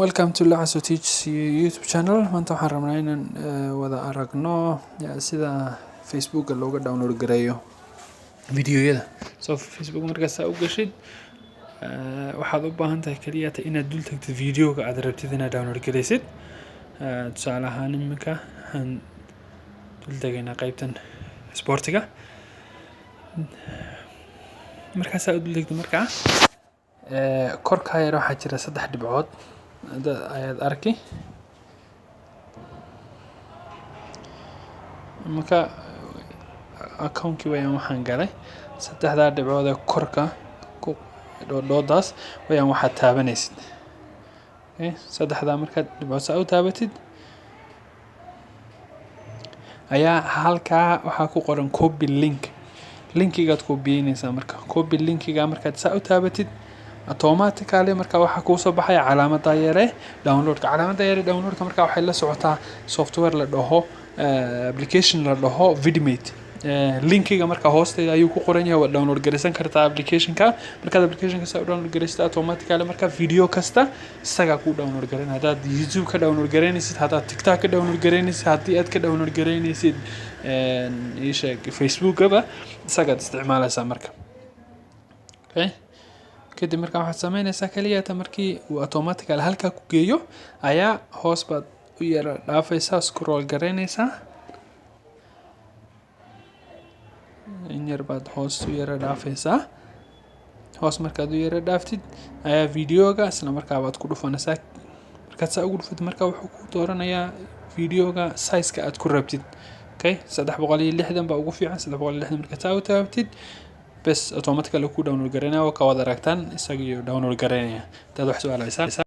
Welcome to Lacaso Teach YouTube channel. Maanta waxaan rabnaa inaan wada aragno sida Facebooka looga download gareeyo videoyada. So Facebook markaad saa u gashid, waxaad u baahan tahay kaliya inaad dul tagtid videoga aad rabtid inaad download gareysid. Tusaale ahaan, iminka waxaan dul tegaynaa qaybtan sportiga. Markaasaa u dul tagtid, markaa korkaa yar waxaa jira saddex dhibcood ayaad arki. Marka accountkii wayaan waxaan galay, saddexdaa dhibcood ee korka ku dhoodhoodaas wayaan waxaad taabanaysid. Okay, saddexdaa markaad dhibcood saa u taabatid ayaa halkaa waxaa ku qoran "copy link". Linkigaad kobiyeynaysaa. Marka copy linkiga markaad saa u taabatid, automatically marka waxaa kuusoo baxaya calaamadda yare downloadka. Calaamadda yare downloadka marka waxay la socotaa software la dhaho, application la dhaho Vidmate. Linkiga marka hoosteeda ayuu ku qoran yahay. Waad download garaysan kartaa applicationka. Markaad applicationka saa u download garaysatid, automatically marka video kasta isagaa kuu download garan. Haddaad YouTube ka download garaynaysid, haddaad TikTok ka download garaynaysid, haddii aad ka download garaynaysid, ii sheeg, Facebookaba isagaad isticmaalaysaa marka. Okay, kadib marka waxaad sameynaysaa kaliya markii uu automatically halkaa ku geeyo ayaa hoos baad u yara dhaafaysaa, scroll garaynaysaa, in yar baad hoos u yara dhaafaysaa. Hoos markaad u yara dhaaftid ayaa videoga isla markaa baad ku dhufanaysaa. Markaad saa ugu dhufatid, marka wuxuu ku dooranayaa videoga size-ka aad ku rabtid. Okay, 360 baa ugu fiican. 360 markaad saa u taabatid, bes, automatically ku download garaynaya. Waa ka wada aragtaan isagiyo download garaynaya. Hadaad wax su-aal haysaa.